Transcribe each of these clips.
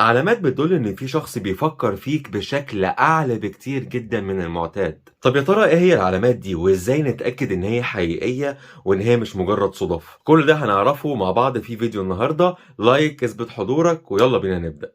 علامات بتدل إن في شخص بيفكر فيك بشكل أعلى بكتير جدا من المعتاد. طب يا ترى إيه هي العلامات دي، وإزاي نتأكد إن هي حقيقية وإن هي مش مجرد صدف؟ كل ده هنعرفه مع بعض في فيديو النهاردة. like، اثبت حضورك، ويلا بينا نبدأ.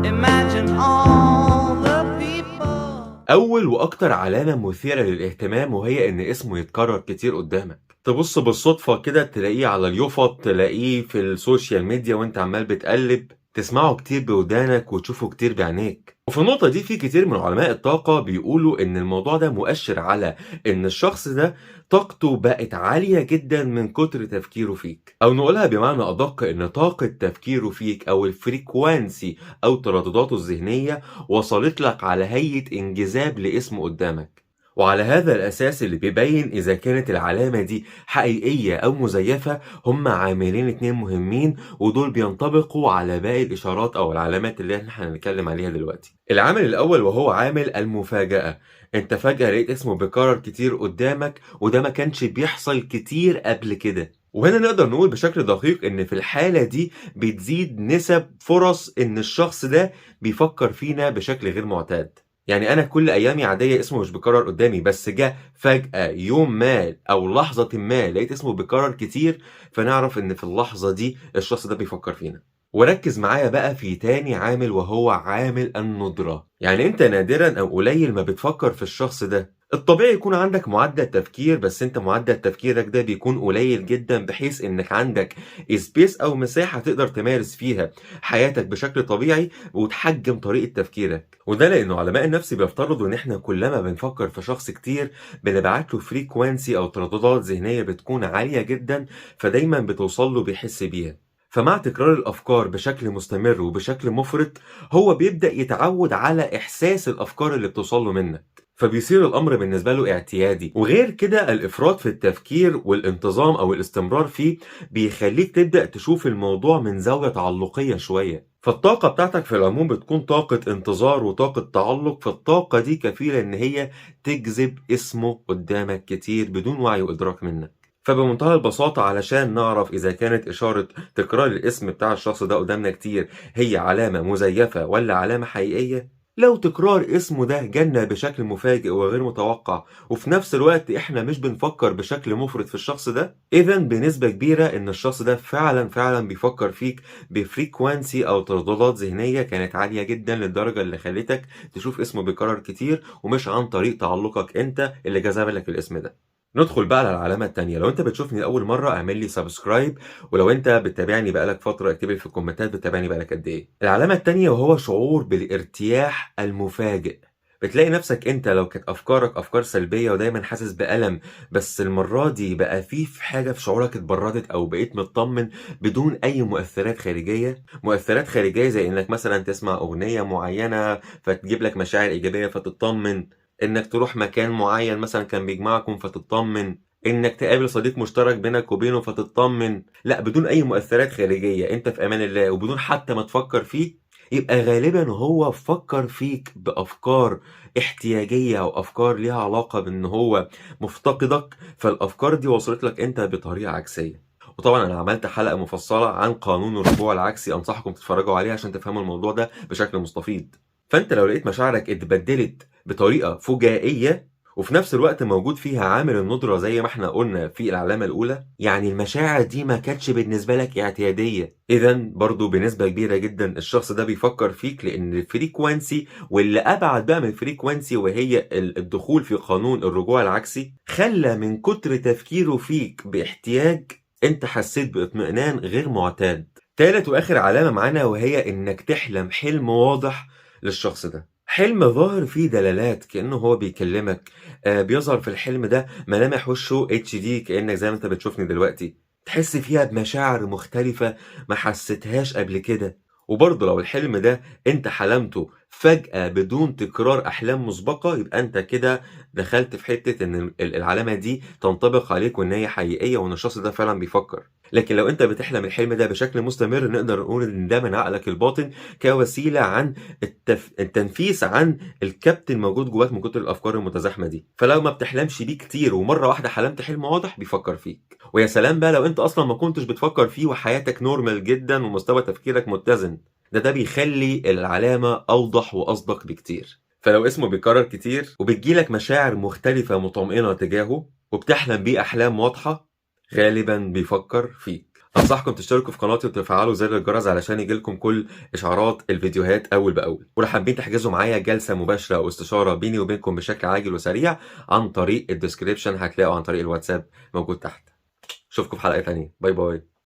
Imagine all the people. أول وأكتر علامة مثيرة للاهتمام وهي إن اسمه يتكرر كتير قدامك. تبص بالصدفة كده تلاقيه على اليفط، تلاقيه في ال social media وانت عمال بتقلب، تسمعه كتير بودانك وتشوفه كتير بعينيك. وفي النقطة دي في كتير من علماء الطاقة بيقولوا إن الموضوع ده مؤشر على إن الشخص ده طاقته بقت عالية جدا من كتر تفكيره فيك، أو نقولها بمعنى أدق إن طاقة تفكيره فيك أو ال frequency أو تردداته الذهنية وصلت لك على هيئة انجذاب لاسمه قدامك. وعلى هذا الأساس اللي بيبين إذا كانت العلامة دي حقيقية أو مزيفة هم عاملين اتنين مهمين، ودول بينطبقوا على باقي الإشارات أو العلامات اللي احنا هنتكلم عليها دلوقتي. العامل الأول وهو عامل المفاجأة. انت فجأة لقيت اسمه بيكرر كتير قدامك، وده ما كانش بيحصل كتير قبل كده. وهنا نقدر نقول بشكل دقيق ان في الحالة دي بتزيد نسب فرص ان الشخص ده بيفكر فينا بشكل غير معتاد. يعني انا كل ايامي عادية اسمه مش بيكرر قدامي، بس جه فجأة يوم ما او لحظة ما لقيت اسمه بيكرر كتير، فنعرف ان في اللحظة دي الشخص ده بيفكر فينا. وركز معايا بقى في تاني عامل وهو عامل الندرة. يعني انت نادرا او قليل ما بتفكر في الشخص ده. الطبيعي يكون عندك معدل تفكير، بس انت معدل تفكيرك ده بيكون قليل جدا، بحيث انك عندك space او مساحة تقدر تمارس فيها حياتك بشكل طبيعي وتحجم طريقة تفكيرك. وده لانه علماء النفس بيفترضوا ان احنا كلما بنفكر في شخص كتير بنبعت له frequency او ترددات ذهنية بتكون عالية جدا، فدايما بتوصل له بيحس بيها. فمع تكرار الافكار بشكل مستمر وبشكل مفرط هو بيبدأ يتعود على احساس الافكار اللي بتوصل له منك، فبيصير الامر بالنسبه له اعتيادي. وغير كده الافراط في التفكير والانتظام او الاستمرار فيه بيخليك تبدا تشوف الموضوع من زاويه تعلقيه شويه. فالطاقه بتاعتك في العموم بتكون طاقه انتظار وطاقه تعلق، فالطاقه دي كفيله ان هي تجذب اسمه قدامك كتير بدون وعي وادراك منك. فبمنتهى البساطة علشان نعرف إذا كانت إشارة تكرار الاسم بتاع الشخص ده قدامنا كتير هي علامة مزيفة ولا علامة حقيقية، لو تكرار اسمه ده جالنا بشكل مفاجئ وغير متوقع وفي نفس الوقت احنا مش بنفكر بشكل مفرط في الشخص ده، اذا بنسبة كبيرة ان الشخص ده فعلا فعلا بيفكر فيك ب frequency او ترددات ذهنية كانت عالية جدا للدرجة اللي خلتك تشوف اسمه بيكرر كتير، ومش عن طريق تعلقك انت اللي جذب لك الاسم ده. ندخل بقى على العلامة التانية. لو انت بتشوفني لأول مرة اعمل لي subscribe، ولو انت بتتابعني بقالك فترة اكتب لي في الكومنتات بتتابعني بقالك قد ايه. العلامة التانية وهو شعور بالارتياح المفاجئ. بتلاقي نفسك انت لو كانت افكارك افكار سلبية ودايما حاسس بألم، بس المرة دي بقى في حاجة في شعورك اتبردت او بقيت مطمن بدون اي مؤثرات خارجية. مؤثرات خارجية زي انك مثلا تسمع اغنية معينة فتجيب لك مشاعر ايجابية فتطمن، انك تروح مكان معين مثلا كان بيجمعكم فتطمن، انك تقابل صديق مشترك بينك وبينه فتطمن. لا، بدون اي مؤثرات خارجية، انت في امان الله وبدون حتى ما تفكر فيه، يبقى غالبا هو فكر فيك بافكار احتياجية او افكار ليها علاقة بان هو مفتقدك، فالافكار دي وصلت لك انت بطريقة عكسية. وطبعا انا عملت حلقة مفصلة عن قانون الرجوع العكسي، انصحكم تتفرجوا عليها عشان تفهموا الموضوع ده بشكل مستفيض. فانت لو لقيت مشاعرك اتبدلت بطريقة فجائية وفي نفس الوقت موجود فيها عامل الندرة زي ما احنا قلنا في العلامة الأولى، يعني المشاعر دي ما كانتش بالنسبة لك اعتيادية، إذا برضو بنسبة كبيرة جدا الشخص ده بيفكر فيك، لأن ال frequency واللي أبعد بقى من ال frequency وهي الدخول في قانون الرجوع العكسي، خلى من كتر تفكيره فيك باحتياج انت حسيت باطمئنان غير معتاد. تالت وآخر علامة معانا وهي إنك تحلم حلم واضح للشخص ده، حلم ظاهر فيه دلالات كأنه هو بيكلمك، بيظهر في الحلم ده ملامح وشه HD كأنك زي ما انت بتشوفني دلوقتي، تحس فيها بمشاعر مختلفة ما حسيتهاش قبل كده. وبرضه لو الحلم ده انت حلمته فجأة بدون تكرار أحلام مسبقة، يبقى أنت كده دخلت في حتة إن العلامة دي تنطبق عليك وإن هي حقيقية وإن الشخص ده فعلا بيفكر. لكن لو أنت بتحلم الحلم ده بشكل مستمر، نقدر نقول إن ده من عقلك الباطن كوسيلة عن التنفيس عن الكبت الموجود جواك من كتر الأفكار المتزاحمة دي. فلو ما بتحلمش بيه كتير ومرة واحدة حلمت حلم واضح، بيفكر فيك. ويا سلام بقى لو أنت أصلا ما كنتش بتفكر فيه وحياتك normal جدا ومستوى تفكيرك متزن، ده بيخلي العلامة أوضح وأصدق بكتير. فلو اسمه بيكرر كتير وبتجيلك مشاعر مختلفة مطمئنة تجاهه وبتحلم بيه أحلام واضحة، غالبا بيفكر فيك. أنصحكم تشتركوا في قناتي وتفعلوا زر الجرس علشان يجيلكم كل إشعارات الفيديوهات أول بأول. ولو حابين تحجزوا معايا جلسة مباشرة أو استشارة بيني وبينكم بشكل عاجل وسريع، عن طريق ال description هتلاقوا عن طريق الواتساب موجود تحت. أشوفكم في حلقة تانية. bye bye.